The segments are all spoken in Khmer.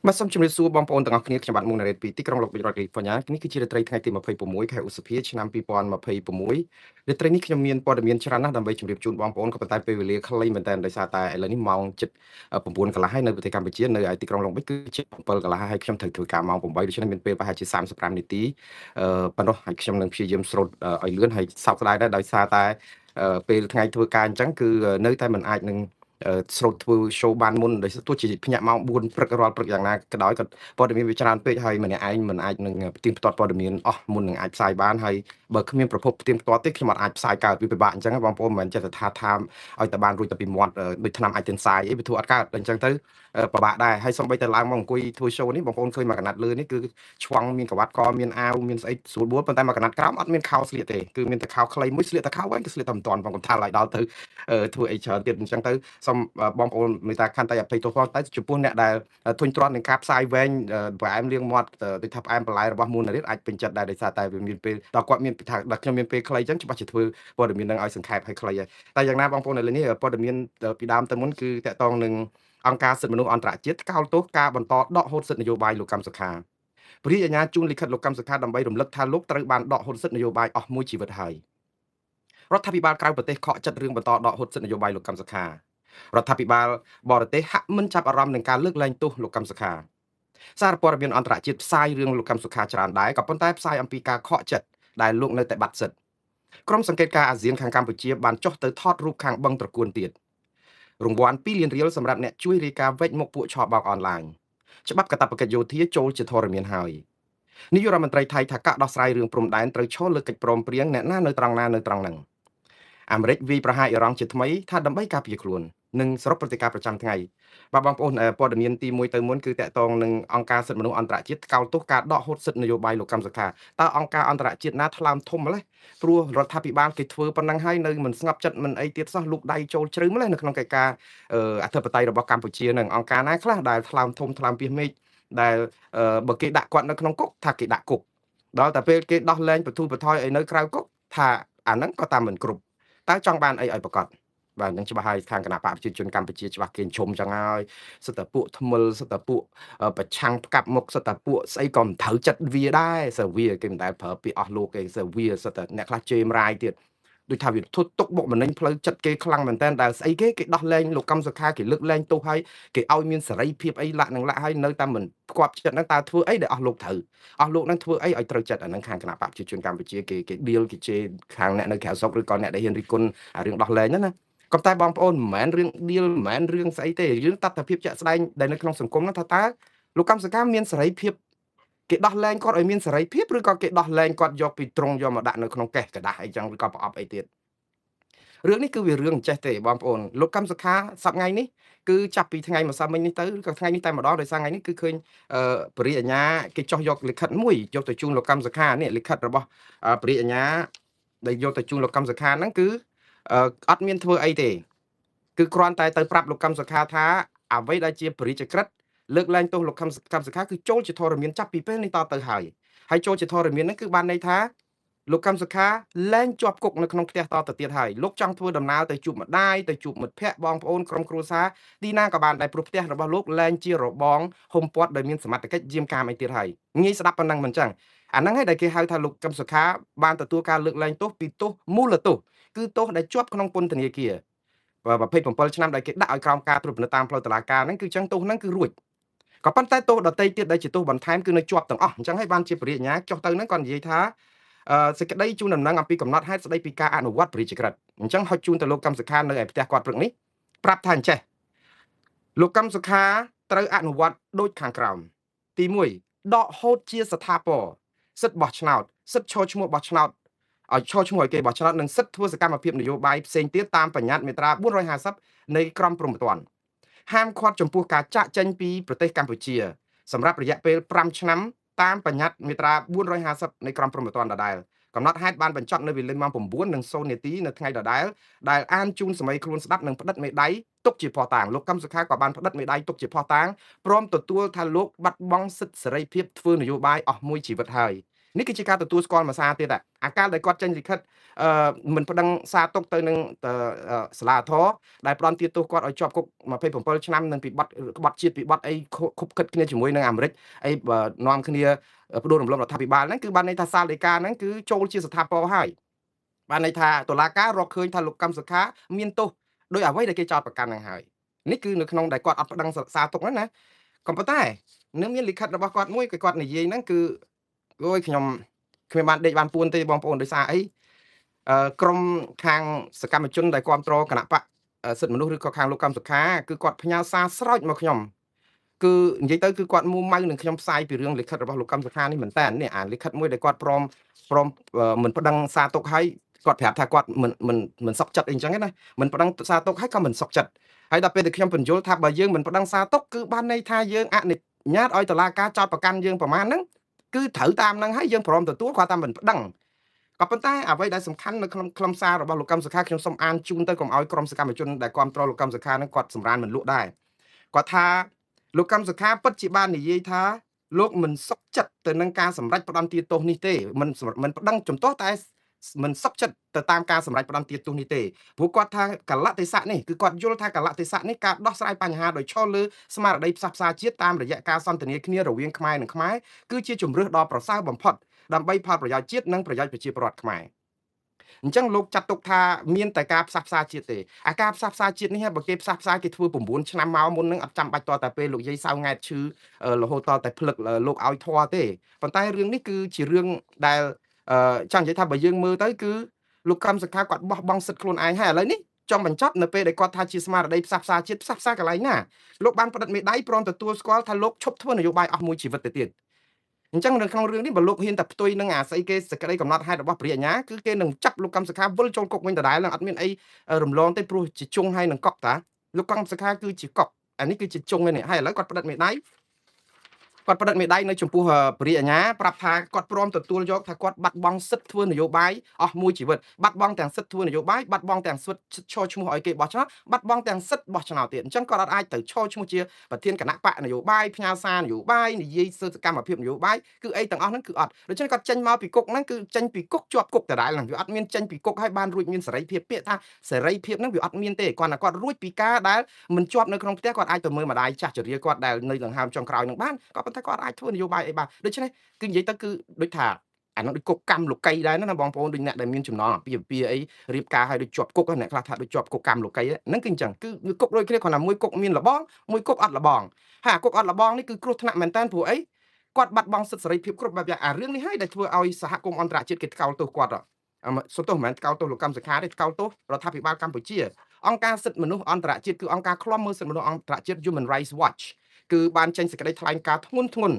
បាទសូមជម្រាបសួរបងប្អូនទាំងអស់គ្នាខ្ញុំបាទមុងណារ៉េតពីទីក្រុងឡុកប៊ិចរដ្ឋកាលីហ្វ័រញ៉ានេះគឺជារាត្រីថ្ងៃទី26ខែឧសភាឆ្នាំ2026រាត្រីនេះខ្ញុំមានព័ត៌មានច្រើនណាស់ដើម្បីជម្រាបជូនបងប្អូនក៏ប៉ុន្តែពេលវេលាខ្លីមែនទែនដោយសារតែឥឡូវនេះម៉ោង7:09កន្លះហើយនៅប្រទេសកម្ពុជានៅឯទីក្រុងឡុងប៊ិចគឺ7កន្លះហើយខ្ញុំត្រូវធ្វើការម៉ោង8ដូច្នេះមានពេលប្រហែលជា35នាទីប៉ុណ្ណោះហើយខ្ញុំនឹងព្យាយាមស្រូតឲ្យលឿនហើយសោកស្ដាយដែរដោយសារតែពេលថ្ងៃធ្វើការអញ្ចឹងគឺនៅតែមិនអាចនឹងស្រូតធ្វើ show បានមុនដោយទោះជាភ្ញាក់ម៉ោង4ព្រឹករាល់ព្រឹកយ៉ាងណាក៏ដោយក៏ព័ត៌មានវាច្រើនពេកហើយម្នាក់ឯងមិនអាចនឹងផ្ទៀងផ្ទាត់ព័ត៌មានអស់មុននឹងអាចផ្សាយបានហើយបើគ្មានប្រភពផ្ទៀងផ្ទាត់ទេខ្ញុំអាចផ្សាយកើតវាពិបាកអញ្ចឹងបងប្អូនមិនមែនចេះតែថាថាឲ្យតែបានរួចតែពីមាត់ដូចឆ្នាំអាចទិនសាយអីវាធ្វើអត់កើតអញ្ចឹងទៅពិបាកដែរហើយសូម្បីតែឡើងមកអង្គុយធ្វើ show នេះបងប្អូនឃើញមកកណាត់លើនេះគឺឆ្វង់មានកវ៉ាត់កមានអាវមានស្អីស្រួលបួលប៉ុន្តែមកកណាត់ក្រោមអត់មានខោស្លៀកទេគឺមានតែខោខ្លីមួយស្លៀកតែខោវិញគឺស្លៀកតែមិនតាន់បងកំថាឡើយដល់ទៅធ្វើអីច្រើនទៀតអញ្ចឹងទៅសូមបងប្អូនមេត្តាខន្តីអភ័យទោសផងតែចំពោះអ្នកដែលធុញទ្រាន់នឹងការផ្សាយវែងផ្អែមលៀងមាត់ដូចថាផ្អែមបន្លែរបស់មូនរិទ្ធអាចពេញចិត្តដែរដោយសារតែវាមានពេលដល់គាត់មានថាដល់ខ្ញុំមានពេលខ្លីអញ្ចឹងច្បាស់ជាធ្វើព័ត៌មាននឹងឲ្យសង្ខេបឲ្យខ្លីហើយតែយ៉ាងណាបងប្អូនឥឡូវនេះព័ត៌មានពីដើមទៅមុនគឺតកតងនឹងអង្គការសិទ្ធិមនុស្សអន្តរជាតិថ្កោលទោសការបន្តដកហូតសិទ្ធិនយោបាយលោកកឹមសុខាព្រះរាជអាជ្ញាជូនលិខិតលោកកឹមសុខាដើម្បីរំលឹកថាលោកត្រូវបានដកហូតសិទ្ធិនយោបាយអស់មួយជីវិតហើយរដ្ឋាភិបាលក្រៅប្រទេសខកចិត្តរឿងបន្តដកហូតសិទ្ធិនយោបាយលោកកឹមសុខារដ្ឋាភិបាលបរទេសហាក់មិនចាប់អារម្មណ៍នឹងការលើកលែងទោសលោកកឹមសុខាសារព័ត៌មានអន្តរជាតិផ្សាយរឿងលោកកឹមសុខាច្រើនដែរក៏ប៉ុន្តែផ្សាយអំពីការខកចិត្តដែលលោកនៅតែបាត់សិទ្ធិក្រុមសង្កេតការណ៍អាស៊ានខាងកម្ពុជាបានចុះទៅថតរូបខាងបឹងត្រកួនទៀតរង្វាន់2លានរៀលសម្រាប់អ្នកជួយរាយការណ៍វែកមុខពួកឆបោកអនឡាញច្បាប់កាតព្វកិច្ចយោធាចូលជាធរមានហើយនាយករដ្ឋមន្ត្រីថៃថាការដោះស្រាយរឿងព្រំដែនត្រូវឈរលើកិច្ចព្រមព្រៀងអ្នកណានៅត្រង់ណានៅត្រង់ហ្នឹងអាមេរិកវាយប្រហារអ៊ីរ៉ង់ជាថ្មីថាដើម្បីការពារខ្លួននិងសរុបព្រឹត្តិការណ៍ប្រចាំថ្ងៃបាទបងប្អូនព័ត៌មានទី1ទៅមុនគឺតកតងនឹងអង្គការសិទ្ធិមនុស្សអន្តរជាតិថ្កោលទោសការដកហូតសិទ្ធិនយោបាយលោកកឹមសុខាតើអង្គការអន្តរជាតិណាថ្លើមធំម្លេះព្រោះរដ្ឋាភិបាលគេធ្វើប៉ុណ្ណឹងហើយនៅមិនស្ងប់ចិត្តមិនអីទៀតសោះលូកដៃចូលជ្រៅម្លេះនៅក្នុងកិច្ចការអធិបតេយ្យរបស់កម្ពុជានឹងអង្គការណាខ្លះដែលថ្លើមធំថ្លើមពីមេឃដែលបើគេដាក់គាត់នៅក្នុងគុកថាគេដាក់គុកដល់តែពេលគេដោះលែងបទូបថយឲ្យនៅក្រៅគុកថាអាហ្នឹងក៏តាមមិនគ្រប់តើចង់បានអីឲ្យប្រកបបាទនឹងច្បាស់ហើយខាងគណៈបកប្រជាជនកម្ពុជាច្បាស់គេឈុំចឹងហើយសិតតែពួកថ្មិលសិតតែពួកប្រឆាំងផ្កាប់មុខសិតតែពួកស្អីក៏មិនត្រូវចិត្តវាដែរសើវាគេមិនដែលប្រើពាក្យអស់លោកគេសើវាសិតតែអ្នកខ្លះជេរម្រាយទៀតដូចថាវាធុតទុកបុកម្នេញផ្លូវចិត្តគេខ្លាំងមែនតើដែលស្អីគេគេដោះលែងលោកកឹមសុខាគេលើកលែងទោសឲ្យគេឲ្យមានសេរីភាពអីលាក់នឹងលាក់ឲ្យនៅតែមិនផ្គាប់ចិត្តហ្នឹងតើធ្វើអីដែលអស់លោកត្រូវអស់លោកហ្នឹងធ្វើអីឲ្យត្រូវចិត្តអាហ្នឹងខាងគណៈបកប្រជាជនកម្ពុជាគេគេឌៀលគេជេរខាងអ្នកនៅក្រៅស្រុកឬក៏អ្នកដែលហ៊ានរិះគន់អារឿងដោះលែងហ្នឹងណាក៏តែបងប្អូនមិនមែនរឿងឌៀលមិនមែនរឿងស្អីទេរឿងតថភាពជាក់ស្ដែងដែលនៅក្នុងសង្គមហ្នឹងថាតើលោកកឹមសុខាមានសេរីភាពគេដោះលែងគាត់ឲ្យមានសេរីភាពឬក៏គេដោះលែងគាត់យកពីត្រង់យកមកដាក់នៅក្នុងកេះกระดาษអីចឹងឬក៏ប្រអប់អីទៀតរឿងនេះគឺវារឿងចេះទេបងប្អូនលោកកឹមសុខាសប្តាហ៍ថ្ងៃនេះគឺចាប់ពីថ្ងៃម្សិលមិញនេះទៅឬក៏ថ្ងៃនេះតែម្ដងដោយសារថ្ងៃនេះគឺឃើញព្រះរាជអាជ្ញាគេចោះយកលិខិតមួយយកទៅជូនលោកកឹមសុខានេះលិខិតរបស់ព្រះរាជអាជ្ញាដែលយកទៅជូនលោកកឹមសុខាហ្នឹងគឺអត់មានធ្វើអីទេគឺគ្រាន់តែទៅប្រាប់លោកកឹមសុខាថាអ្វីដែលជាព្រះរាជក្រឹត្យលើកលែងទោសលោកកឹមសុខាគឺចូលជាធរមានចាប់ពីពេលនេះតទៅហើយហើយចូលជាធរមានហ្នឹងគឺបានន័យថាលោកកឹមសុខាលែងជាប់គុកនៅក្នុងផ្ទះតទៅទៀតហើយលោកចង់ធ្វើដំណើរទៅជួបម្ដាយទៅជួបមិត្តភ័ក្តិបងប្អូនក្រុមគ្រួសារទីណាក៏បានដែរព្រោះផ្ទះរបស់លោកលែងជារបងហុំព័ទ្ធដោយមានសមត្ថកិច្ចយាមកាមអីទៀតហើយងាយស្ដាប់ប៉ុណ្ណឹងមិនចឹងអាហ្នឹងហើយដែលគេហៅថាលោកកឹមសុខាបានទទួលការលើកលែងទោសពីទោសមូលទោសគឺទោសដែលជាប់ក្នុងពន្ធនាគារ27ឆ្នាំដែលគេដាក់ឲ្យក្រោមការត្រួតពិនិត្យតាមផ្លូវតុលាការហ្នឹងគឺចឹងទោសហ្នឹងគឺរួចក៏ប៉ុន្តែទោសដទៃទៀតដែលជាទោសបន្ថែមគឺនៅជាប់ទាំងអស់អញ្ចឹងហើយបានជាព្រះរាជអាជ្ញាចុះទៅហ្នឹងគាត់និយាយថាសេចក្តីជូនដំណឹងអំពីកំណត់ហេតុស្តីពីការអនុវត្តព្រះរាជក្រឹត្យអញ្ចឹងហុចជូនទៅលោកកឹមសុខានៅឯផ្ទះគាត់ព្រឹកនេះប្រាប់ថាអញ្ចេះលោកកឹមសុខាត្រូវអនុវត្តដូចខាងក្រោមទី1ដកហូតជាស្ថាពរសិទ្ធិបោះឆ្នោតសិទ្ធិឈរឈ្មោះបោះឆ្នោតឲ្យឈរឈ្មោះឲ្យគេបោះឆ្នោតនិងសិទ្ធិធ្វើសកម្មភាពនយោបាយផ្សេងទៀតតាមបញ្ញត្តិមាត្រា450នៃក្រមព្រហ្មទណ្ឌហាមឃាត់ចំពោះការចាកចេញពីប្រទេសកម្ពុជាសម្រាប់រយៈពេល5ឆ្នាំតាមបញ្ញត្តិមាត្រា450នៃក្រមព្រហ្មទណ្ឌដដែលកំណត់ហេតុបានបញ្ចប់នៅវេលាម៉ោង9:00នាទីនៅថ្ងៃដដែលដែលអានជូនសម័យខ្លួនស្ដាប់និងផ្តិតមេដៃទុកជាភស្តុតាងលោកកឹមសុខាក៏បានផ្តិតមេដៃទុកជាភស្តុតាងព្រមទទួលថាលោកបាត់បង់សិទ្ធិសេរីភាពធ្វើនយោបាយអស់មួយជីវិតហើយ នេះគឺជាការទទួលស្គាល់មួយសារទៀត អាការដែលគាត់ចេញលិខិតអឺមិនប្តឹងសារទុកទៅនឹងសាលាធរដែលផ្ដន់ទាទោសគាត់ឲ្យជាប់គុក27ឆ្នាំ នឹងពីបទក្បត់ជាតិ ពីបទអីខុបខិតគ្នាជាមួយនឹងអាមេរិកអី នាំគ្នាផ្ដួលរំលំរដ្ឋាភិបាលហ្នឹង គឺបានន័យថាសាលដីកាហ្នឹងគឺចូលជាស្ថាពរហើយ បានន័យថាតុលាការរកឃើញថាលោកកឹមសុខាមានទោសដោយអ្វីដែលគេចោទប្រកាន់ហ្នឹងហើយ។ នេះគឺនៅក្នុងដែលគាត់អត់ប្តឹងសារទុកហ្នឹងណា ក៏ប៉ុន្តែនៅមានលិខិតរបស់គាត់មួយ គឺគាត់និយាយហ្នឹង គឺអូយខ្ញុំគ្មានបានដេកបានពួនទេបងប្អូន ដោយសារអីអឺក្រមខាងសកម្មជនដែលគ្រប់គ្រងគណៈបកសិទ្ធិមនុស្ស ឬក៏ខាងលោកកឹមសុខា គឺគាត់ផ្ញើសារស្រោចមកខ្ញុំ គឺនិយាយទៅគឺគាត់មួម៉ៅនឹងខ្ញុំផ្សាយពីរឿងលិខិតរបស់លោកកឹមសុខានេះមែនតើ។ នេះអាលិខិតមួយដែលគាត់ព្រមមិនប្តឹងសារទុក ឲ្យគាត់ប្រាប់ថាគាត់មិនមិនមិនសុខចិត្តអីចឹងណា មិនប្តឹងសារទុកឲ្យក៏មិនសុខចិត្តហើយ ដល់ពេលដែលខ្ញុំបញ្យល់ថាបើយើងមិនប្តឹងសារទុក គឺបានន័យថាយើងអនុញ្ញាតឲ្យតុលាការចោទប្រកាន់យើងប្រមាណហ្នឹងគឺត្រូវតាមហ្នឹងហើយ យើងព្រមទទួល គាត់តាមមិនប្តឹង។ ក៏ប៉ុន្តែអ្វីដែលសំខាន់នៅក្នុងខ្លឹមសាររបស់លោកកឹមសុខា ខ្ញុំសូមអានជូនទៅ កុំឲ្យក្រុមសកម្មជនដែលគ្រប់គ្រងលោកកឹមសុខាហ្នឹងគាត់សម្រានមិនលក់ដែរ។ គាត់ថាលោកកឹមសុខាពិតជាបាននិយាយថាលោកមិនសុខចិត្តទៅនឹងការសម្រេចផ្ដន្ទាទោសនេះទេ មិនប្តឹងជំទាស់ តែមិនសុខចិត្តទៅតាមការសម្រេចផ្ដន្ទាទោសនេះទេ ព្រោះគាត់ថាកលៈទេសៈនេះ គឺគាត់យល់ថាកលៈទេសៈនេះ ការដោះស្រាយបញ្ហាដោយឈរលើស្មារតីផ្សះផ្សាជាតិតាមរយៈការសន្ទនាគ្នារវាងខ្មែរនិងខ្មែរ គឺជាជំរើសដ៏ប្រសើរបំផុតដើម្បីផលប្រយោជន៍ជាតិនិងប្រយោជន៍ប្រជាពលរដ្ឋខ្មែរ។ អញ្ចឹងលោកចាត់ទុកថាមានតែការផ្សះផ្សាជាតិទេ។ អាការផ្សះផ្សាជាតិនេះ បើគេផ្សះផ្សាគេធ្វើ9ឆ្នាំមកមុននឹង អត់ចាំបាច់តតែពេលលោកយាយសៅង៉ែតឈឺរហូតតតែភ្លឹកលោកឲ្យធွာទេ។ ប៉ុន្តែរឿងនេះគឺជារឿងដែលចង់និយាយថាបើយើងមើលទៅគឺលោកកឹមសុខាគាត់បោះបង់សិទ្ធិខ្លួនឯងហើយ។ ឥឡូវនេះចង់បញ្ចប់ នៅពេលដែលគាត់ថាជាស្មារតីផ្សះផ្សាជាតិ ផ្សះផ្សាកន្លែងណា? លោកបានផ្តិតមេដៃព្រមទទួលស្គាល់ថាលោកឈប់ធ្វើនយោបាយអស់មួយជីវិតទៅទៀត។ អញ្ចឹងនៅក្នុងរឿងនេះ បើលោកហ៊ានតែផ្ទុយនឹងអាស្អីគេសេចក្តីកំណត់ហេតុរបស់ព្រះអញ្ញា គឺគេនឹងចាប់លោកកឹមសុខាវិលចូលគុកវិញដដែល នឹងអត់មានអីរំលងទេ ព្រោះជាជុងហើយនឹងកុកតា លោកកឹមសុខាគឺជាកុក អានេះគឺជាជុងនេះហើយ។ ឥឡូវគាត់ផ្តិតមេដៃ គាត់ផ្តិតមេដៃនៅចំពោះព្រះអញ្ញា ប្រាប់ថាគាត់ព្រមទទួលយកថាគាត់បាត់បង់សិទ្ធិធ្វើនយោបាយអស់មួយជីវិត បាត់បង់ទាំងសិទ្ធិធ្វើនយោបាយ បាត់បង់ទាំងសិទ្ធិឈរឈ្មោះឲ្យគេបោះឆ្នោត បាត់បង់ទាំងសិទ្ធិបោះឆ្នោតទៀត។ អញ្ចឹងគាត់អត់អាចទៅឈរឈ្មោះជាប្រធានគណៈបកនយោបាយ ផ្ញើសារនយោបាយ និយាយសកម្មភាពនយោបាយ គឺអីទាំងអស់ហ្នឹងគឺអត់។ ដូច្នេះគាត់ចេញមកពីគុកហ្នឹង គឺចេញពីគុកជាប់គុកដដែលហ្នឹង វាអត់មានចេញពីគុកឲ្យបានរួចមានសេរីភាព។ ពាក្យថាសេរីភាពហ្នឹងវាអត់មានទេ គាត់តែគាត់រួចពីការដែលមិនជាប់នៅក្នុងផ្ទះ គាត់អាចទៅមើលម្ដាយចាស់ជរាគាត់ដែលនៅដង្ហើមចុងក្រោយហ្នឹងបាន ក៏ប៉ុន្តែគាត់អាចធ្វើនយោបាយអីបាន។ ដូច្នេះគឺនិយាយទៅគឺដូចថាអានោះដូចគុកកម្មលោកីដែរណាបងប្អូន ដូចអ្នកដែលមានចំណងអាពាហ៍ពិពាហ៍អីរៀបការឲ្យដូចជាប់គុក អ្នកខ្លះថាដូចជាប់គុកកម្មលោកីហ្នឹង គឺអញ្ចឹង គឺគុកដូចគ្នា គ្រាន់តែមួយគុកមានលបង មួយគុកអត់លបង។ ហើយអាគុកអត់លបងនេះគឺគ្រោះថ្នាក់មែនតើ ព្រោះអីគាត់បាត់បង់សិទ្ធិសេរីភាពគ្រប់បែបយ៉ាង។ អារឿងនេះហើយដែលធ្វើឲ្យសហគមន៍អន្តរជាតិគេថ្កោលទោសគាត់ សុំទោស មិនមែនថ្កោលទោសលោកកឹមសុខាទេ ថ្កោលទោសរដ្ឋាភិបាលកម្ពុជា។ អង្គការសិទ្ធិមនុស្សអន្តរជាតិ គឺអង្គការឃ្លាំមើលសិទ្ធិមនុស្សអន្តរជាតិ Human Rights Watch គឺបានចេញសេចក្តីថ្លែងការណ៍ធ្ងន់ធ្ងរ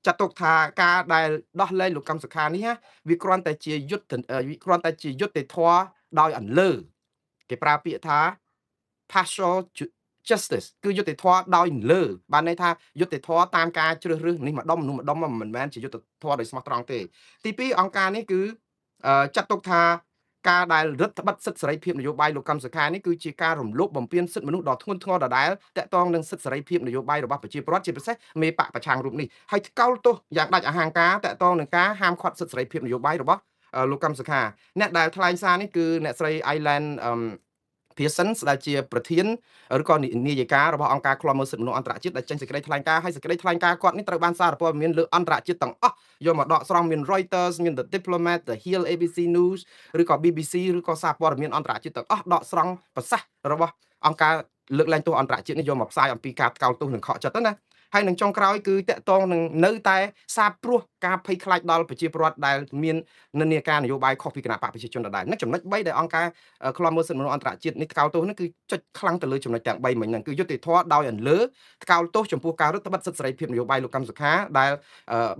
ចាត់ទុកថាការដែលដោះលែងលោកកឹមសុខានេះ វាគ្រាន់តែជាយុទ្ធវាគ្រាន់តែជាយុត្តិធម៌ដោយអន្លើ គេប្រើពាក្យថា partial justice គឺយុត្តិធម៌ដោយអន្លើ បានន័យថាយុត្តិធម៌តាមការជ្រើសរើសនេះម្ដុំនោះម្ដុំ មិនមែនជាយុត្តិធម៌ដោយស្មោះត្រង់ទេ។ ទី2 អង្គការនេះគឺចាត់ទុកថាការដែលរដ្ឋបិទសិទ្ធិសេរីភាពនយោបាយលោកកឹមសុខានេះ គឺជាការរំលោភបំពានសិទ្ធិមនុស្សដ៏ធ្ងន់ធ្ងរដដែល តាក់ទងនឹងសិទ្ធិសេរីភាពនយោបាយរបស់ប្រជាពលរដ្ឋ ជាពិសេសមេបកប្រឆាំងរូបនេះ ហើយថ្កោលទោសយ៉ាងដាច់អហង្ការតាក់ទងនឹងការហាមឃាត់សិទ្ធិសេរីភាពនយោបាយរបស់លោកកឹមសុខា។ អ្នកដែលថ្លែងសារនេះគឺអ្នកស្រី Island Pearson ដែលជាប្រធានឬក៏នាយិការបស់អង្គការឃ្លាំមើលសិទ្ធិមនុស្សអន្តរជាតិ ដែលចេញសេចក្តីថ្លែងការណ៍ ហើយសេចក្តីថ្លែងការណ៍គាត់នេះត្រូវបានសារព័ត៌មានលើអន្តរជាតិទាំងអស់យកមកដកស្រង់ មាន Reuters មាន The Diplomat, The Hill, ABC News ឬក៏ BBC ឬក៏សារព័ត៌មានអន្តរជាតិទាំងអស់ ដកស្រង់ប្រសាសន៍របស់អង្គការលើកលែងទោសអន្តរជាតិនេះយកមកផ្សាយអំពីការថ្កោលទោសនិងខកចិត្តណា។ ហើយនឹងចុងក្រោយគឺតកតងនឹងនៅតែសាបព្រោះការភ័យខ្លាចដល់ប្រជាពលរដ្ឋដែលមាននិន្នាការនយោបាយខុសពីគណៈបកប្រជាជនដដែល។ នឹងចំណុច3ដែលអង្គការឃ្លាំមើលសិទ្ធិមនុស្សអន្តរជាតិនេះថ្កោលទោសនេះ គឺចុចខ្លាំងទៅលើចំណុចទាំង3មិញហ្នឹង គឺយុត្តិធម៌ដោយអន្លើ ថ្កោលទោសចំពោះការរឹតបន្តឹងសិទ្ធិសេរីភាពនយោបាយលោកកឹមសុខា ដែ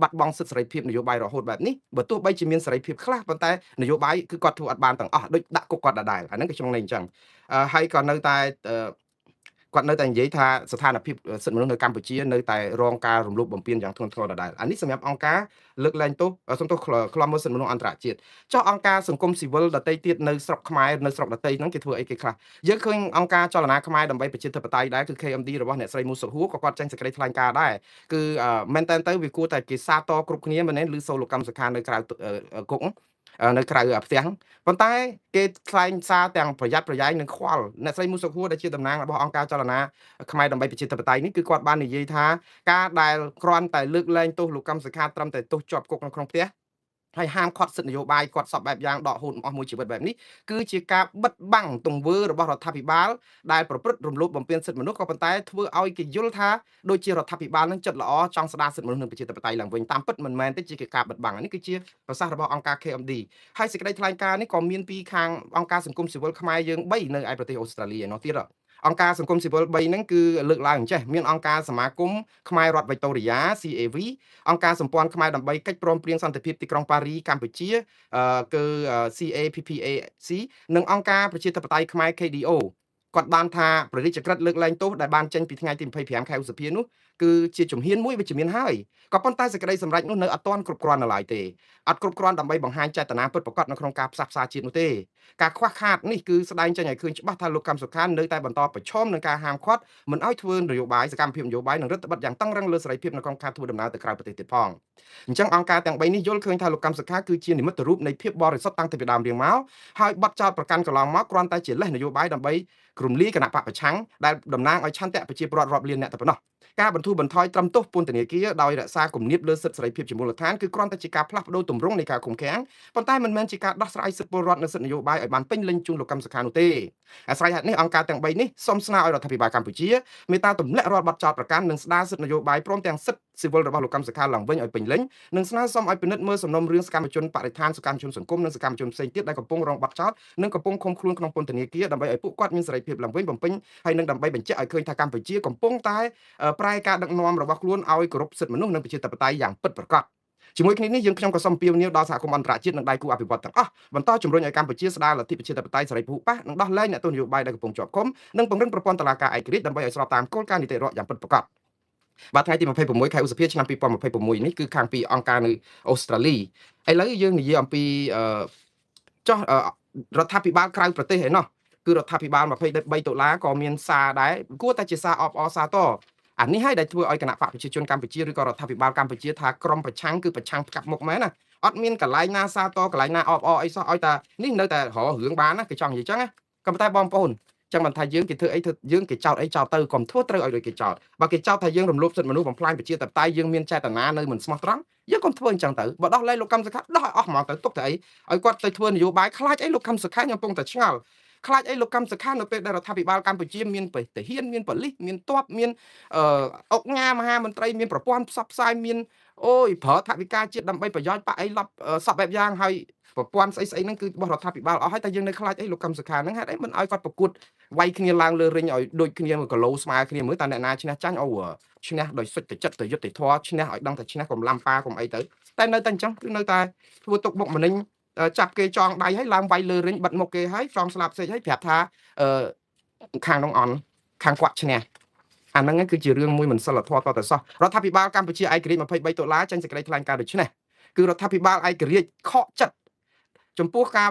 លបាត់បង់សិទ្ធិសេរីភាពនយោបាយរហូតបែបនេះ បើទោះបីជាមានសេរីភាពខ្លះ ប៉ុន្តែនយោបាយគឺគាត់ធ្វើអត់បានទាំងអស់ ដូចដាក់គុកគាត់ដដែល អាហ្នឹងគឺក្នុងន័យអញ្ចឹង។ ហើយក៏នៅតែ គាត់នៅតែនិយាយថាស្ថានភាពសិទ្ធិមនុស្សនៅកម្ពុជានៅតែរងការរំលោភបំពានយ៉ាងធ្ងន់ធ្ងរដដែលអានេះសម្រាប់អង្គការលើកលែងទោសសំទោសឃ្លាំមើលសិទ្ធិមនុស្សអន្តរជាតិចុះអង្គការសង្គមស៊ីវិលដទៃទៀតនៅស្រុកខ្មែរនៅស្រុកដទៃហ្នឹងគេធ្វើអីគេខ្លះយើងឃើញអង្គការចលនាខ្មែរដើម្បីប្រជាធិបតេយ្យដែរគឺ KMD របស់អ្នកស្រីមូសុខហួរក៏គាត់ចេញសេចក្តីថ្លែងការណ៍ដែរគឺមែនតើទៅវាគួរតែគេសាទរគ្រប់គ្នាមែនទេឬសូលោកកម្មសុខានៅក្រៅគុកនៅក្រៅផ្ទះប៉ុន្តែគេថ្លែងសារទាំងប្រយ័ត្នប្រយែងនិងខ្វល់អ្នកស្រីមូសុខហួរដែលជាតំណាងរបស់អង្គការចលនាខ្មែរដើម្បីប្រជាធិបតេយ្យនេះគឺគាត់បាននិយាយថាការដែលគ្រាន់តែលើកលែងទោសលោកកម្មសុខាត្រឹមតែទោសជាប់គុកនៅក្នុងផ្ទះហើយហាមឃាត់សិទ្ធិនយោបាយគាត់សពបែបយ៉ាងដកហូតអស់មួយជីវិតបែបនេះគឺជាការបិទបាំងទង្វើរបស់រដ្ឋាភិបាលដែលប្រព្រឹត្តរំលោភបំពានសិទ្ធិមនុស្សក៏ប៉ុន្តែធ្វើឲ្យគេយល់ថាដូចជារដ្ឋាភិបាលនឹងចិត្តល្អចង់ស្ដារសិទ្ធិមនុស្សនិងប្រជាធិបតេយ្យឡើងវិញតាមពិតមិនមែនទេជាការបិទបាំងនេះគឺជាប្រសាសន៍របស់អង្គការ KMD ហើយសេចក្តីថ្លែងការណ៍នេះក៏មានពីខាងអង្គការសង្គមស៊ីវិលខ្មែរយើង3នៅឯប្រទេសអូស្ត្រាលីឯនោះទៀតអង្គការសង្គមស៊ីវិល3ហ្នឹងគឺលើកឡើងអញ្ចេះមានអង្គការសមាគមខ្មែររដ្ឋវិកតូរីយ៉ា CAV អង្គការសម្ព័ន្ធខ្មែរដើម្បីកិច្ចព្រមព្រៀងសន្តិភាពទីក្រុងប៉ារីកម្ពុជាគឺ CAPPAC និងអង្គការប្រជាធិបតេយ្យខ្មែរ KDO គាត់បានថាព្រះរាជក្រឹត្យលើកលែងទោសដែលបានចេញពីថ្ងៃទី25ខែឧសភានោះគឺជាជំហានមួយវិជ្ជមានហើយក៏ប៉ុន្តែសេចក្តីសម្រេចនោះនៅអត់ទាន់គ្រប់គ្រាន់នៅឡើយទេអត់គ្រប់គ្រាន់ដើម្បីបង្ហាញចេតនាពិតប្រាកដនៅក្នុងការផ្សះផ្សាជាតិនោះទេការខ្វះខាតនេះគឺស្ដែងចេញឲ្យឃើញច្បាស់ថាលោកកម្មសុខានៅតែបន្តប្រឈមនឹងការហាមឃាត់មិនឲ្យធ្វើនយោបាយសកម្មភាពនយោបាយនិងរដ្ឋបិទយ៉ាងតឹងរឹងលើសេរីភាពនៅក្នុងការធ្វើដំណើរទៅក្រៅប្រទេសទៀតផងអញ្ចឹងអង្គការទាំង3នេះយល់ឃើញថាលោកកម្មសុខាគឺជានិមិត្តរូបនៃភាពបរិសុទ្ធតាំងពីដើមរៀងមកហើយបទចោទប្រកាន់កន្លងមកគ្រាន់តែជាលេសនយោបាយដើម្បីរំលាយគណៈបកប្រឆាំងដែលតំណាងឲ្យឆន្ទៈប្រជាពលរដ្ឋរាប់លានអ្នកតែប៉ុណ្ណោះការបន្ធូរបន្ថយត្រឹមទោសពន្ធនាគារដោយរក្សាគំនាបលើសិទ្ធិសេរីភាពជាមូលដ្ឋានគឺគ្រាន់តែជាការផ្លាស់ប្ដូរទម្រង់នៃការឃុំឃាំងប៉ុន្តែមិនមែនជាការដោះស្រាយសិទ្ធិពលរដ្ឋនិងសិទ្ធិនយោបាយឲ្យបានពេញលេញជូនលោកកម្មសុខានោះទេអាស្រ័យហេតុនេះអង្គការទាំង3នេះសូមស្នើឲ្យរដ្ឋាភិបាលកម្ពុជាមេត្តាទម្លាក់រាល់បទចោទប្រកាន់និងស្ដារសិទ្ធិនយោបាយព្រមទាំងសិទ្ធិស៊ីវិលរបស់លោកកម្មសុខាឡើងវិញឲ្យពេញលេញនិងស្នើសុំឲ្យពិនិត្យមើលសំណុំរឿងសកម្មជនបរិស្ថានសកម្មជនសង្គមនិងសកម្មជនផ្សេងទៀតដែលកំពុងរងបទចោទនិងកំពុងឃុំខ្លួនក្នុងពន្ធនាគារដើម្បីឲ្យពួកគាត់មានសេរីភាពឡើងវិញបំពេញហើយនឹងដើម្បីបញ្ជាក់ឲ្យឃើញថាកម្ពុជាកំពុងតែប្រែការដឹកនាំរបស់ខ្លួនឲ្យគោរពសិទ្ធិមនុស្សនិងប្រជាធិបតេយ្យយ៉ាងពិតប្រាកដជាមួយគ្នានេះយើងខ្ញុំក៏សូមពៀវនាវដល់សហគមន៍អន្តរជាតិនិងដៃគូអភិវឌ្ឍទាំងអស់បន្តជំរុញឲ្យកម្ពុជាស្ដារលទ្ធិប្រជាធិបតេយ្យសេរីពហុបក្សនិងដោះលែងអ្នកទោសនយោបាយដែលកំពុងជាប់ឃុំនិងពង្រឹងប្រព័ន្ធតុលាការឯករាជ្យដើម្បីឲ្យស្របតាមគោលការណ៍នីតិរដ្ឋយ៉ាងពិតប្រាកដបាទថ្ងៃទី26ខែឧសភាឆ្នាំ2026នេះគឺខាងពីអង្គការនៅអូស្ត្រាលីឥឡូវយើងនិយាយអំពីចុះរដ្ឋាភិបាលក្រៅប្រទេសឯណោះគឺរដ្ឋាភិបាល23ដុល្លារក៏មានសារដែរគួរតែជាសារអបអរសាទរអានេះហើយដែលធ្វើឲ្យគណៈបកប្រជាជនកម្ពុជាឬក៏រដ្ឋាភិបាលកម្ពុជាថាក្រុមប្រឆាំងគឺប្រឆាំងផ្កាប់មុខមែនណាអត់មានកន្លែងណាសាទរកន្លែងណាអបអរអីសោះឲ្យតែនេះនៅតែរករឿងបានណាគេចង់និយាយចឹងណាក៏ប៉ុន្តែបងប្អូនចឹងមិនថាយើងគេធ្វើអីធ្វើយើងគេចោតអីចោតទៅកុំធ្វើត្រូវឲ្យដូចគេចោតបើគេចោតថាយើងរំលោភសិទ្ធិមនុស្សបំផ្លាញប្រជាធិបតេយ្យយើងមានចេតនានៅមិនស្មោះត្រង់យើងកុំធ្វើអញ្ចឹងទៅបើដោះលែងលោកកម្មសុខាដោះឲ្យអស់ហ្មងទៅទុកទៅអីឲ្យគាត់ទៅធ្វើនយោបាយខ្លាចអីលោកកម្មសុខាខ្ញុំកំពុងតែឆ្ងល់ខ្លាចអីលោកកម្មសុខានៅពេលដែលរដ្ឋាភិបាលកម្ពុជាមានទាហានមានប៉ូលីសមានទ័ពមានអុកញ៉ាមហាមន្ត្រីមានប្រព័ន្ធផ្សព្វផ្សាយមានអូយប្រើថវិកាជាតិដើម្បីប្រយោជន៍បាក់អីឡប់សពបែបយ៉ាងហើយប្រព័ន្ធស្អីស្អីហ្នឹងគឺរបស់រដ្ឋាភិបាលអស់ហើយតែយើងនៅខ្លាចអីលោកកម្មសុខាហ្នឹងហេតុអីមិនឲ្យគាត់ប្រកួតវាយគ្នាឡើងលើរិញឲ្យដូចគ្នា1គីឡូស្មើគ្នាមើលតើអ្នកណាឈ្នះចាញ់អូឈ្នះដោយសុចចិត្តទៅយុត្តិធម៌ឈ្នះឲ្យដឹងថាឈ្នះកុំឡាំប៉ាកុំអីទៅតែនៅតែអញ្ចឹងគឺនៅតែធ្វើទុកបុកម្នេញចាប់គេចងដៃហើយឡើងវាយលើរិញបិទមុខគេហើយចងស្លាប់សេកហើយប្រាប់ថាខាងនោះអន់ខាងគាត់ឈ្នះអាហ្នឹងគឺជារឿងមួយមិនសិលធម៌តតែសោះរដ្ឋាភិបាលកម្ពុជាឯករាជ្យ23ដុល្លារចេញសេចក្តីថ្លែងការណ៍ដូចនេះគឺរដ្ឋាភិបាលឯករាជ្យខកចិត្តចំពោះកា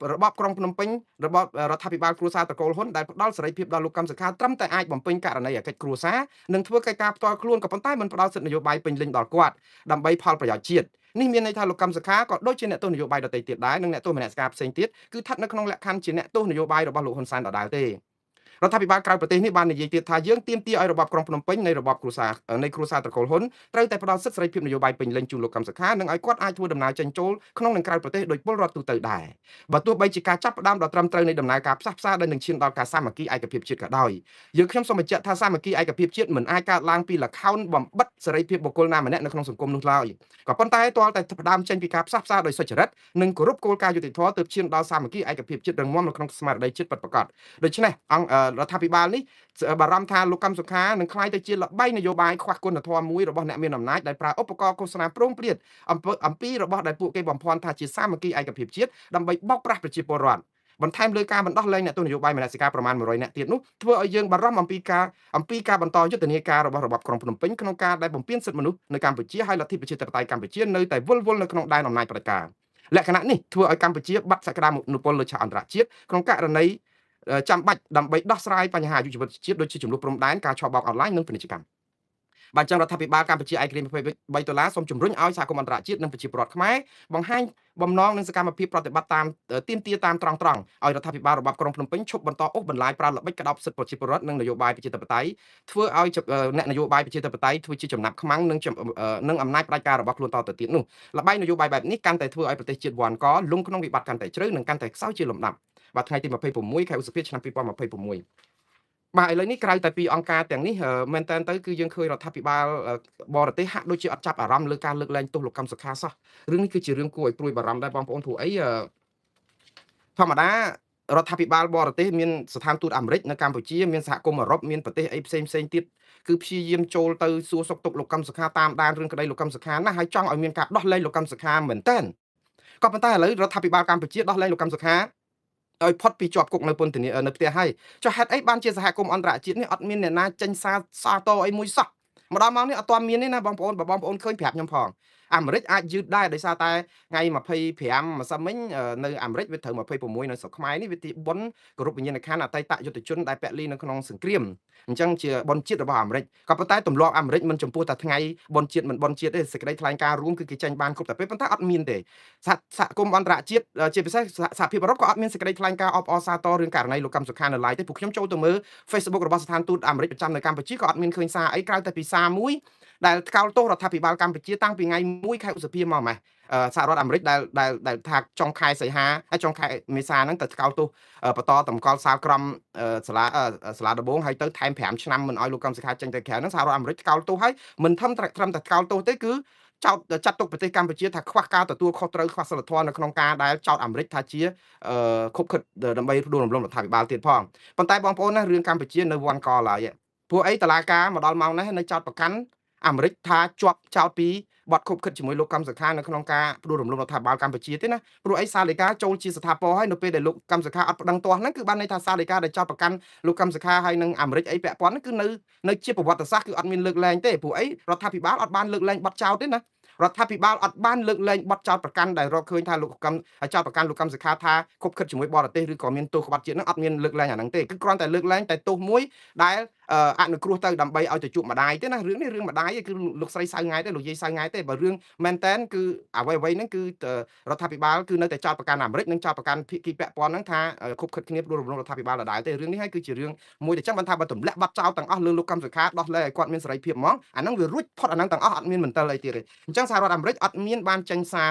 ររបបក្រុងភ្នំពេញរបបរដ្ឋាភិបាលគ្រួសារត្រកូលហ៊ុនដែលផ្ដល់សេរីភាពដល់លោកកម្មសុខាត្រឹមតែអាចបំពេញករណីយកិច្ចគ្រួសារនិងធ្វើកិច្ចការផ្ទាល់ខ្លួនក៏ប៉ុន្តែមិនផ្ដល់សិទ្ធិនយោបាយពេញលេញដល់គាត់ដើម្បីផលប្រយោជន៍ជាតិនេះមានន័យថាលោកកម្មសុខាក៏ដូចជាអ្នកទោសនយោបាយដទៃទៀតដែរនិងអ្នកទោសមនសិការផ្សេងទៀតគឺស្ថិតនៅក្នុងលក្ខខណ្ឌជាអ្នកទោសនយោបាយរបស់លោកហ៊ុនសែនដដែលទេរដ្ឋាភិបាលក្រៅប្រទេសនេះបាននិយាយទៀតថាយើងទាមទារឲ្យរបបក្រុងភ្នំពេញនៃរបបគ្រួសារនៃគ្រួសារត្រកូលហ៊ុនត្រូវតែផ្ដល់សិទ្ធិសេរីភាពនយោបាយពេញលេញជូនលោកកម្មសុខានិងឲ្យគាត់អាចធ្វើដំណើរចេញចូលក្នុងនិងក្រៅប្រទេសដោយពលរដ្ឋទូទៅដែរបើទោះបីជាការចាប់ផ្ដើមដ៏ត្រឹមត្រូវនៃដំណើរការផ្សះផ្សាដែលនឹងឈានដល់ការសាមគ្គីឯកភាពជាតិក៏ដោយយើងខ្ញុំសូមបញ្ជាក់ថាសាមគ្គីឯកភាពជាតិមិនអាចកើតឡើងពីល្ខោនបំបិតសេរីភាពបុគ្គលណាម្នាក់នៅក្នុងសង្គមនោះឡើយក៏ប៉ុន្តែទាល់តែផ្ដើមចេញពីការផ្សះផ្សាដោយសុចរិតនិងគោរពគោលការណ៍យុត្តិធម៌ទើបឈានដល់សាមគ្គីឯកភាពជាតិរឹងមាំនៅក្នុងស្មារតីជាតិពិតប្រាកដដូច្នេះអង្គរដ្ឋាភិបាលនេះបារម្ភថាលោកកម្មសុខានឹងក្លាយទៅជាល្បែងនយោបាយខ្វះគុណធម៌មួយរបស់អ្នកមានអំណាចដែលប្រើឧបករណ៍ឃោសនាព្រោងព្រាតអំពីរបស់ដែលពួកគេបំភាន់ថាជាសាមគ្គីឯកភាពជាតិដើម្បីបោកប្រាស់ប្រជាពលរដ្ឋ បន្ថែមលើការបណ្ដោះលែងអ្នកទោសនយោបាយមនសិការប្រមាណ100នាក់ទៀតនោះធ្វើឲ្យយើងបារម្ភអំពីការបន្តយុទ្ធនាការរបស់របបក្រុងភ្នំពេញក្នុងការដែលបំពានសិទ្ធិមនុស្សនៅកម្ពុជាហើយលទ្ធិប្រជាធិបតេយ្យកម្ពុជានៅតែវិលវល់នៅក្នុងដែនអំណាចផ្ដាច់ការលក្ខណៈនេះធ្វើឲ្យកម្ពុជាបាត់សក្តានុពលលើឆាកអន្តរជាតិក្នុងករណីចាំបាច់ដើម្បីដោះស្រាយបញ្ហាអាយុជីវិតជាតិដូចជាចំនួនព្រំដែនការឆបោកអនឡាញនិងពាណិជ្ជកម្មបាទចឹងរដ្ឋាភិបាលកម្ពុជាឯករាជ្យ23ដុល្លារសូមជំរុញឲ្យសហគមន៍អន្តរជាតិនិងប្រជាពលរដ្ឋខ្មែរបង្ហាញបំណងនិងសកម្មភាពប្រតិបត្តិតាមទាមទារតាមត្រង់ត្រង់ឲ្យរដ្ឋាភិបាលរបបក្រុងភ្នំពេញឈប់បន្តអូសបន្លាយប្រើល្បិចក្តោបសិទ្ធិប្រជាពលរដ្ឋនិងនយោបាយប្រជាធិបតេយ្យធ្វើឲ្យអ្នកនយោបាយប្រជាធិបតេយ្យធ្វើជាចំណាប់ខ្មាំងនិងអំណាចផ្ដាច់ការរបស់ខ្លួនតទៅទៀតនោះល្បែងនយោបាយបែបនេះកាន់តែធ្វើឲ្យប្រទេសជាតិវ៉ាន់កលងក្នុងវិបត្តិកាន់តែជ្រៅនិងកាន់តែខ្សោយជាលំដាប់បាទថ្ងៃទី26ខែឧសភាឆ្នាំ2026បាទឥឡូវនេះក្រៅតែពីអង្គការទាំងនេះមែនតើទៅគឺយើងឃើញរដ្ឋាភិបាលបរទេសហាក់ដូចជាអត់ចាប់អារម្មណ៍លើការលើកលែងទោសលោកកឹមសុខាសោះរឿងនេះគឺជារឿងគួរឲ្យព្រួយបារម្ភដែរបងប្អូនព្រោះអីធម្មតារដ្ឋាភិបាលបរទេសមានស្ថានទូតអាមេរិកនៅកម្ពុជាមានសហគមន៍អឺរ៉ុបមានប្រទេសអីផ្សេងផ្សេងទៀតគឺព្យាយាមចូលទៅសួរសុខទុក្ខលោកកឹមសុខាតាមដានរឿងក្តីលោកកឹមសុខាណាស់ហើយចង់ឲ្យមានការដោះលែងលោកកឹមសុខាមែនតើក៏ប៉ុន្តែឥឡូវរដ្ឋាភិបាលកម្ពុជាដោះលែងលោកកឹមសុខាឲ្យផុតពីជាប់គុកនៅពន្ធនានៅផ្ទះហើយចុះហេតុអីបានជាសហគមន៍អន្តរជាតិនេះអត់មានអ្នកណាចេញសារសាទរអីមួយសោះមកដល់ម៉ោងនេះអត់ទាន់មានទេណាបងប្អូនបើបងប្អូនឃើញប្រាប់ខ្ញុំផងអាមេរិកអាចយឺតដែរដោយសារតែថ្ងៃ25ម្សិលមិញនៅអាមេរិកវាត្រូវ26នៅស្រុកខ្មែរនេះវាទីបុណ្យគោរពវិញ្ញាណក្ខន្ធអតីតយុទ្ធជនដែលពលីនៅក្នុងសង្គ្រាមអញ្ចឹងជាបុណ្យជាតិរបស់អាមេរិកក៏ប៉ុន្តែទម្លាប់អាមេរិកមិនចំពោះតែថ្ងៃបុណ្យជាតិមិនបុណ្យជាតិទេសេចក្តីថ្លែងការណ៍រួមគឺគេចេញបានគ្រប់តែពេលប៉ុន្តែអត់មានទេសហគមន៍អន្តរជាតិជាពិសេសសហភាពអឺរ៉ុបក៏អត់មានសេចក្តីថ្លែងការណ៍អបអរសាទររឿងករណីលោកកឹមសុខានៅឡើយទេពួកខ្ញុំចូលទៅមើល Facebook របស់ស្ថានទូតអាមេរិកប្រចាំនៅកម្ពុជាក៏អត់មានឃើញសារអីក្រៅតែពីសារមួយដែលថ្កោលទោសរដ្ឋាភិបាលកម្ពុជាតាំងពីថ្ងៃ1ខែឧសភាមកម៉េះសហរដ្ឋអាមេរិកដែលដែលដែលថាចុងខែសីហាហើយចុងខែមេសាហ្នឹងទៅថ្កោលទោសបន្តតម្កល់សាលក្រមសាលាដំបងហើយទៅថែម5ឆ្នាំមិនឲ្យលោកកឹមសុខាចេញទៅក្រៅហ្នឹងសហរដ្ឋអាមេរិកថ្កោលទោសហើយមិនត្រឹមតែថ្កោលទោសទេគឺចោតចាត់ទុកប្រទេសកម្ពុជាថាខ្វះការទទួលខុសត្រូវខ្វះសីលធម៌នៅក្នុងការដែលចោតអាមេរិកថាជាខុបខិតដើម្បីផ្ដួលរំលំរដ្ឋាភិបាលទៀតផងប៉ុន្តែបងប្អូនណារឿងកម្ពុជានៅវ៉ាន់កឡើយព្រោះអីតឡាការមកដល់ម៉ោងនេះនៅចោតប្រកាន់អាមេរិកថាជាប់ចោតពីបទខុបខិតជាមួយលោកកឹមសុខានៅក្នុងការផ្ដួលរំលំរដ្ឋាភិបាលកម្ពុជាទេណាព្រោះអីសាលដីកាចូលជាស្ថាពរហើយនៅពេលដែលលោកកឹមសុខាអត់ប្តឹងទាស់ហ្នឹងគឺបានន័យថាសាលដីកាដែលចោទប្រកាន់លោកកឹមសុខាហើយនឹងអាមេរិកអីពាក់ព័ន្ធហ្នឹងគឺនៅជាប្រវត្តិសាស្ត្រគឺអត់មានលើកលែងទេព្រោះអីរដ្ឋាភិបាលអត់បានលើកលែងបទចោទទេណារដ្ឋាភិបាលអត់បានលើកលែងបទចោទប្រកាន់ដែលរកឃើញថាលោកកឹមចោទប្រកាន់លោកកឹមសុខាថាខុបខិតជាមួយបរទេសឬក៏មានទោសក្បត់ជាតិហ្នឹងអត់មានលើកលែងអាហ្នឹងទេគឺគ្រាន់តែលើកលែងតែទោសមួយដែលអនុគ្រោះទៅដើម្បីឲ្យទៅជួបម្ដាយទេណារឿងនេះរឿងម្ដាយគឺលោកស្រីសៅងៃទេលោកយាយសៅងៃទេបើរឿងមែនតែនគឺអ្វីៗហ្នឹងគឺរដ្ឋាភិបាលគឺនៅតែចោទប្រកាន់អាមេរិកនិងចោទប្រកាន់ភាគីពាក់ព័ន្ធហ្នឹងថាខុបខិតគ្នាផ្ដួលរំលំរដ្ឋាភិបាលដដែលទេរឿងនេះហើយគឺជារឿងមួយដែលចឹងបានថាបើទម្លាក់បាត់ចោលទាំងអស់លើលោកកឹមសុខាដោះលែងឲ្យគាត់មានសេរីភាពហ្មងអាហ្នឹងវារួចផុតអាហ្នឹងទាំងអស់អត់មានមន្ទិលអីទៀតទេអញ្ចឹងសហរដ្ឋអាមេរិកអត់មានបានចេញសា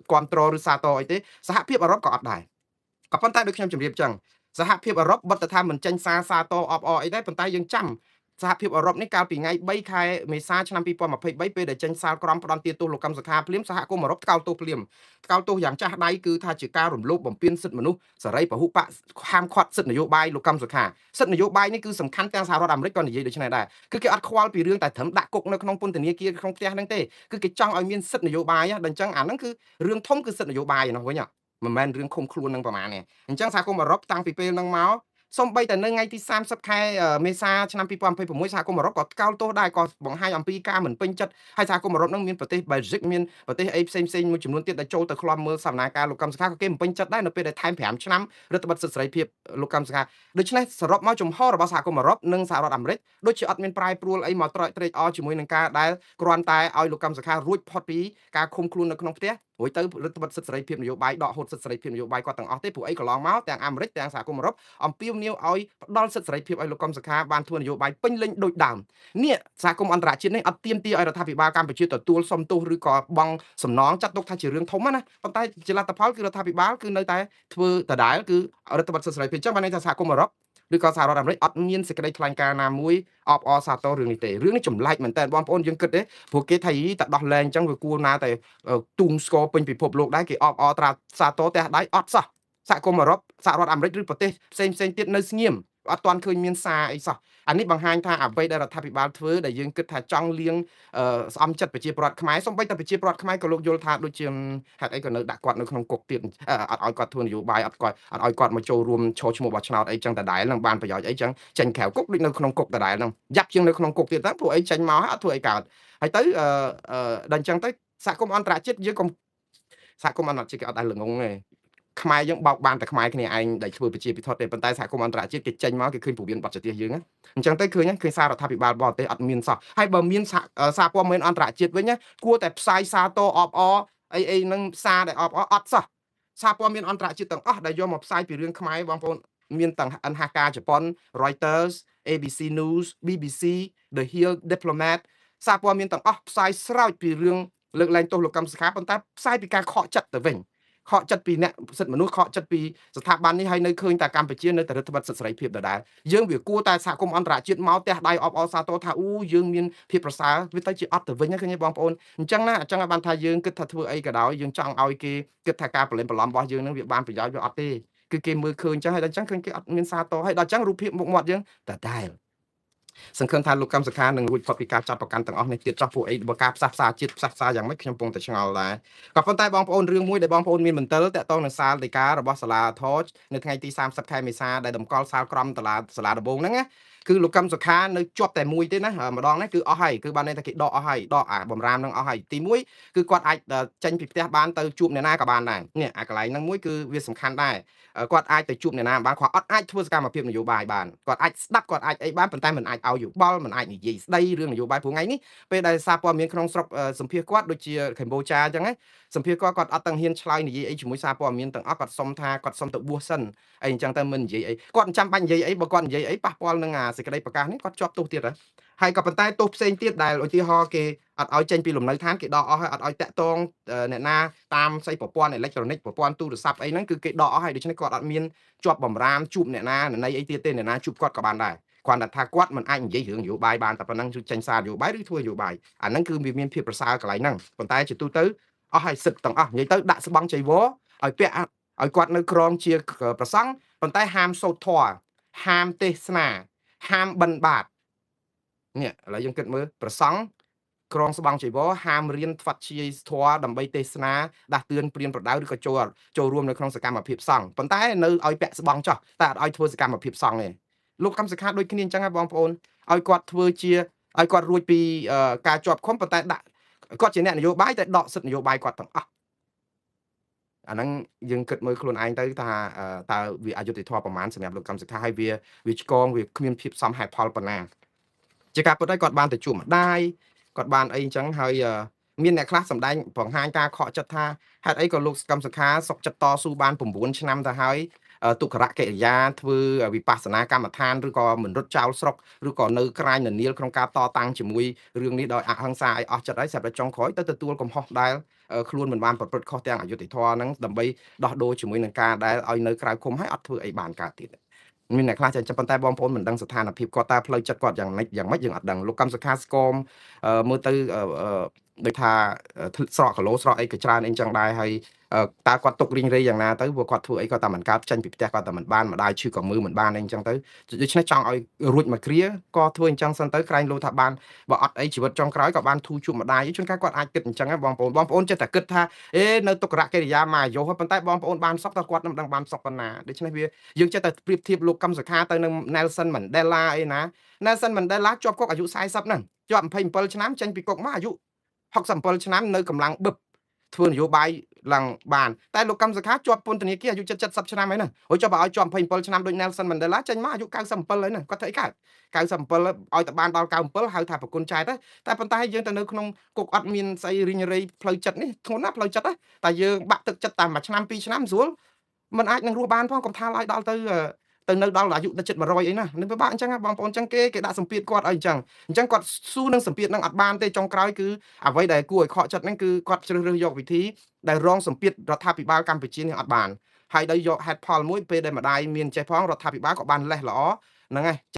រគ្រប់គ្រងឬសារតអីទេសហភាពអឺរ៉ុបក៏អត់ដែរក៏ប៉ុន្តែដូចខ្ញុំជម្រាបចឹងសហភាពអឺរ៉ុបបិទថាមិនចេញសារសាទរអបអរអីដែរប៉ុន្តែយើងចាំសហភាពអឺរ៉ុបនេះកាលពីថ្ងៃ3ខែមេសាឆ្នាំ2023ពេលដែលចេញសាលក្រមផ្ដន្ទាទោសលោកកឹមសុខាភ្លាមសហគមន៍អឺរ៉ុបថ្កោលទោសភ្លាមថ្កោលទោសយ៉ាងចាស់ដៃគឺថាជាការរំលោភបំពានសិទ្ធិមនុស្សសេរីពហុបក្សហាមឃាត់សិទ្ធិនយោបាយលោកកឹមសុខាសិទ្ធិនយោបាយនេះគឺសំខាន់ទាំងសហរដ្ឋអាមេរិកក៏និយាយដូចនេះដែរគឺគេអត់ខ្វល់ពីរឿងតែត្រឹមដាក់គុកនៅក្នុងពន្ធនាគារក្នុងផ្ទះហ្នឹងទេគឺគេចង់ឲ្យមានសិទ្ធិនយោបាយដល់អញ្ចឹងអាហ្នឹងគឺរឿងធំគឺសិទ្ធិនយោបាយនោះវិញមិនមែនរឿងឃុំខ្លួននឹងប្រហែលទេអញ្ចឹងសហគមន៍អឺរ៉ុបតាំងពីពេលហ្នឹងមកសូម្បីតែនៅថ្ងៃទី30ខែមេសាឆ្នាំ2026សហគមន៍អឺរ៉ុបក៏ថ្កោលទោសដែរក៏បង្ហាញអំពីការមិនពេញចិត្តហើយសហគមន៍អឺរ៉ុបនឹងមានប្រទេសបែលហ្សិកមានប្រទេសអីផ្សេងផ្សេងមួយចំនួនទៀតដែលចូលទៅឃ្លាំមើលសវនាការលោកកឹមសុខាក៏គេមិនពេញចិត្តដែរនៅពេលដែលថែម5ឆ្នាំរដ្ឋបិទសិទ្ធិសេរីភាពលោកកឹមសុខាដូច្នេះសរុបមកជំហររបស់សហគមន៍អឺរ៉ុបនិងសហរដ្ឋអាមេរិកដូចជាអត់មានប្រែប្រួលអីមកត្រេកត្រេកអរជាមួយនឹងការដែលគ្រាន់តែឲ្យលោកកឹមសុខារួចផុតពីការឃុំខ្លួននៅក្នុងផ្ទះរួចទៅរដ្ឋបិទសិទ្ធិសេរីភាពនយោបាយដកហូតសិទ្ធិសេរីភាពនយោបាយគាត់ទាំងអស់ទេព្រោះអីកន្លងមកទាំងអាមេរិកទាំងសហគមន៍អឺរ៉ុបអំពាវនាវឲ្យផ្ដល់សិទ្ធិសេរីភាពឲ្យលោកកឹមសុខាបានធ្វើនយោបាយពេញលេញដូចដើមនេះសហគមន៍អន្តរជាតិនេះអត់ទាមទារឲ្យរដ្ឋាភិបាលកម្ពុជាទទួលសុំទោសឬក៏បង់សំណងចាត់ទុកថាជារឿងធំណាប៉ុន្តែជាលទ្ធផលគឺរដ្ឋាភិបាលគឺនៅតែធ្វើដដែលគឺរដ្ឋបិទសិទ្ធិសេរីភាពអញ្ចឹងបានន័យថាសហគមន៍អឺរ៉ុបឬក៏សហរដ្ឋអាមេរិកអត់មានសេចក្តីថ្លែងការណ៍ណាមួយអបអរសាទររឿងនេះទេរឿងនេះចម្លែកមែនតើបងប្អូនយើងគិតទេព្រោះគេថាយីតែដោះលែងអញ្ចឹងវាគួរណាតែទូងស្គរពេញពិភពលោកដែរគេអបអរត្រាសាទរទះដៃអត់សោះសហគមន៍អឺរ៉ុបសហរដ្ឋអាមេរិកឬប្រទេសផ្សេងផ្សេងទៀតនៅស្ងៀម អត់ទាន់ឃើញមានសារអីសោះអានេះបង្ហាញថាអ្វីដែលរដ្ឋាភិបាលធ្វើដែលយើងគិតថាចង់លៀងស្អំចិត្តប្រជាពលរដ្ឋខ្មែរសូម្បីតែប្រជាពលរដ្ឋខ្មែរក៏លោកយល់ថាដូចជាហេតុអីក៏នៅដាក់គាត់នៅក្នុងគុកទៀតអត់ឲ្យគាត់ធ្វើនយោបាយអត់ឲ្យគាត់មកចូលរួមឈរឈ្មោះបោះឆ្នោតអីចឹងដដែលនឹងបានប្រយោជន៍អីចឹងចេញក្រៅគុកដូចនៅក្នុងគុកដដែលហ្នឹងយ៉ាប់ជាងនៅក្នុងគុកទៀតទៅព្រោះអីចេញមកហើយអត់ធ្វើអីកើតហើយទៅដល់អញ្ចឹងទៅសហគមន៍អន្តរជាតិយើងកុំសហគមន៍អន្តរជាតិគេអត់ដែលល្ងងទេខ្មែរយើងបោកបានតែខ្មែរគ្នាឯងដែលធ្វើប្រជាពិធទេប៉ុន្តែសហគមន៍អន្តរជាតិគេចេញមកគេឃើញពវៀនបတ်ជាតិយើងអញ្ចឹងទៅឃើញសាររដ្ឋាភិបាលបរទេសអត់មានសោះហើយបើមានសារព័ត៌មានអន្តរជាតិវិញគួរតែផ្សាយសារតអបអអីអីនឹងសារដែលអបអអត់សោះសារព័ត៌មានអន្តរជាតិទាំងអស់ដែលយកមកផ្សាយពីរឿងខ្មែរបងប្អូនមានទាំង NHK ជប៉ុន Reuters ABC News BBC The Hill Diplomat សារព័ត៌មានទាំងអស់ផ្សាយស្រោចពីរឿងលើកលែងទោសលោកកឹមសុខាប៉ុន្តែផ្សាយពីការខកចិត្តទៅវិញខកចិត្តពីអ្នកសិទ្ធិមនុស្សខកចិត្តពីស្ថាប័ននេះហើយនៅឃើញតែកម្ពុជានៅតែរដ្ឋបិទសិទ្ធិសេរីភាពដដែលយើងវាគួរតែសហគមន៍អន្តរជាតិមកទះដៃអបអរសាទរថាអូយើងមានភាពប្រសើរវាទៅជាអត់ទៅវិញឃើញទេបងប្អូនអញ្ចឹងណាអញ្ចឹងឲ្យបានថាយើងគិតថាធ្វើអីក៏ដោយយើងចង់ឲ្យគេគិតថាការប្រឡែងប្រឡំរបស់យើងនឹងវាបានប្រយោជន៍វាអត់ទេគឺគេមើលឃើញអញ្ចឹងហើយដល់អញ្ចឹងឃើញគេអត់មានសាទរហើយដល់អញ្ចឹងរូបភាពមុខមាត់យើងដដែលសង្ឃឹមថាលោកកឹមសុខានឹងរួចផុតពីការចាត់ប្រកាន់ទាំងអស់នេះទៀតចោះពួកអីបើការផ្សះផ្សាជាតិផ្សះផ្សាយ៉ាងម៉េចខ្ញុំពងតែឆ្ងល់ដែរក៏ប៉ុន្តែបងប្អូនរឿងមួយដែលបងប្អូនមានមន្ទិលតាក់ទងនឹងសាលដីការបស់សាលាធរនៅថ្ងៃទី30ខែមេសាដែលតម្កល់សាលក្រមសាលាដំបងហ្នឹងណាគឺលោកកឹមសុខានៅជាប់តែមួយទេណាម្ដងនេះគឺអស់ហើយគឺបានន័យថាគេដកអស់ហើយដកអាបំរាមហ្នឹងអស់ហើយទី1គឺគាត់អាចចេញពីផ្ទះបានទៅជួបអ្នកណាក៏បានដែរនេះអាកន្លែងហ្នឹងមួយគឺវាសំខាន់ដែរគាត់អាចទៅជួបអ្នកណាបានគាត់អត់អាចធ្វើសកម្មភាពនយោបាយបានគាត់អាចស្ដាប់គាត់អាចអីបានប៉ុន្តែមិនអាចឲ្យយោបល់មិនអាចនិយាយស្ដីរឿងនយោបាយព្រោះថ្ងៃនេះពេលដែលសារព័ត៌មានក្នុងស្រុកសម្ភាសគាត់ដូចជាកម្ពុជាអញ្ចឹងណាសម្ភាសគាត់គាត់អត់ទាំងហ៊ានឆ្លើយនិយាយអីជាមួយសារព័ត៌មានទាំងអស់គាត់សុំថាគាត់សុំទៅបួសសិនអីអញ្ចឹងទៅមិននិយាយអីគាត់មិនចាំបាច់និយាយអីបើគាត់និយាយអីប៉ះពាល់នឹងអាសេចក្តីប្រកាសនេះគាត់ជាប់ទោសទៀតហើយក៏ប៉ុន្តែទោសផ្សេងទៀតដែលឧទាហរណ៍គេអត់ឲ្យចេញពីលំនៅឋានគេដកអស់ហើយអត់ឲ្យតាក់ទងអ្នកណាតាមស្អីប្រព័ន្ធអេឡិចត្រូនិកប្រព័ន្ធទូរស័ព្ទអីហ្នឹងគឺគេដកអស់ហើយដូច្នេះគាត់អត់មានជាប់បំរាមជួបអ្នកណាណីអីទៀតទេអ្នកណាជួបគាត់ក៏បានដែរគ្រាន់តែថាគាត់មិនអាចនិយាយរឿងនយោបាយបានតែប៉ុណ្ណឹងគឺចេញសារនយោបាយឬធ្វើនយោបាយអាហ្នឹងគឺវាមានភាពប្រសើរកន្លែងហ្នឹងប៉ុន្តែជាទូទៅអស់ហើយសិទ្ធទាំងអស់និយាយទៅដាក់ស្បង់ចីវរឲ្យពាក់ឲ្យគាត់នៅក្រងជាប្រសង់ប៉ុន្តែហាមសូត្រធម៌ហាមទេសនាហាមបិណ្ឌបាតនេះឥឡូវយើងគិតមើលប្រសង់ក្រងស្បង់ចីវរហាមរៀនថ្វាត់ជាធម៌ដើម្បីទេសនាដាស់តឿនព្រានប្រដៅឬក៏ចូលរួមនៅក្នុងសកម្មភាពសង្ឃប៉ុន្តែនៅឲ្យពាក់ស្បង់ចោះតែអត់ឲ្យធ្វើសកម្មភាពសង្ឃទេលោកកឹមសុខាដូចគ្នាអញ្ចឹងហ៎បងប្អូនឲ្យគាត់ធ្វើជាឲ្យគាត់រួចពីការជាប់ឃុំប៉ុន្តែដាក់គាត់ជាអ្នកនយោបាយតែដកសិទ្ធិនយោបាយគាត់ទាំងអស់អាហ្នឹងយើងគិតមើលខ្លួនឯងទៅថាតើវាអយុត្តិធម៌ប្រមាណសម្រាប់លោកកឹមសុខាហើយវាឆ្កងវាគ្មានភាពសមហេតុផលប៉ុណ្ណាជាការពិតហើយគាត់បានទៅជួបម្ដាយគាត់បានអីអញ្ចឹងហើយមានអ្នកខ្លះសម្ដែងបង្ហាញការខកចិត្តថាហេតុអីក៏លោកកឹមសុខាសុកចិត្តតស៊ូបាន9ឆ្នាំទៅហើយទុក្ករកិរិយាធ្វើវិបស្សនាកម្មដ្ឋានឬក៏មិនរត់ចោលស្រុកឬក៏នៅក្រាញននាលក្នុងការតតាំងជាមួយរឿងនេះដោយអហិង្សាឲ្យអស់ចិត្តហើយស្រាប់តែចុងក្រោយទៅទទួលកំហុសដែលខ្លួនមិនបានប្រព្រឹត្តខុសទាំងអយុត្តិធម៌ហ្នឹងដើម្បីដោះដូរជាមួយនឹងការដែលឲ្យនៅក្រៅឃុំហើយអត់ធ្វើអីបានកើតទៀតមានអ្នកខ្លះចឹងប៉ុន្តែបងប្អូនមិនដឹងស្ថានភាពគាត់តើផ្លូវចិត្តគាត់យ៉ាងម៉េចយ៉ាងម៉េចយើងអត់ដឹងលោកកឹមសុខាស្គមមើលទៅដូចថាស្រកគីឡូស្រកអីក៏ច្រើនអីចឹងដែរហើយតើគាត់ទុករីងរៃយ៉ាងណាទៅព្រោះគាត់ធ្វើអីគាត់តែមិនកើតចេញពីផ្ទះគាត់តែមិនបានម្ដាយឈឺក៏មើលមិនបានអីចឹងទៅដូច្នេះចង់ឲ្យរួចមកគ្រាក៏ធ្វើអញ្ចឹងសិនទៅក្រែងលោថាបានបើអត់អីជីវិតចុងក្រោយក៏បានធូរជួបម្ដាយជួនកាលគាត់អាចគិតអញ្ចឹងបងប្អូនបងប្អូនចេះតែគិតថាអេនៅទុក្ករកិរិយាមកអាយុប៉ុន្តែបងប្អូនបានសុខតើគាត់មិនដឹងបានសុខប៉ុណ្ណាដូច្នេះវាយើងចេះតែប្រៀបធៀបលោកកឹមសុខាទៅនឹង Nelson Mandela អីណា Nelson Mandela ជាប់គុកអាយុ40ហ្នឹងជាប់27ឆ្នាំចេញពីគុកមកអាយុ67ឆ្នាំនៅកម្លាំងបឹបធ្វើនយោបាយឡើងបានតែលោកកឹមសុខាជាប់ពន្ធនាគារអាយុ70ឆ្នាំហើយណាអូចុះបើឲ្យជាប់27ឆ្នាំដូច Nelson Mandela ចេញមកអាយុ97ហើយណាគាត់ធ្វើអីកើត97ឲ្យតែបានដល់97ហៅថាប្រគុណចែកតែប៉ុន្តែយើងទៅនៅក្នុងគុកអត់មានស្អីរីងរៃផ្លូវចិត្តនេះធ្ងន់ណាស់ផ្លូវចិត្តតែយើងបាក់ទឹកចិត្តតែមួយឆ្នាំពីរឆ្នាំស្រួលมันអាចនឹងរស់បានផងកុំថាឲ្យដល់ទៅនៅដល់អាយុដល់ជិត100អីណានឹងពិបាកអញ្ចឹងបងប្អូនអញ្ចឹងគេដាក់សម្ពាធគាត់ឲ្យអញ្ចឹងអញ្ចឹងគាត់ស៊ូនឹងសម្ពាធនឹងអត់បានទេចុងក្រោយគឺអ្វីដែលគួរឲ្យខកចិត្តហ្នឹងគឺគាត់ជ្រើសរើសយកវិធីដែលរងសម្ពាធរដ្ឋាភិបាលកម្ពុជានេះអត់បានហើយដោយយកហេតុផលមួយពេលដែលម្ដាយមានចេះផងរដ្ឋាភិបាលក៏បានលេះល្អហ្នឹងហើយ។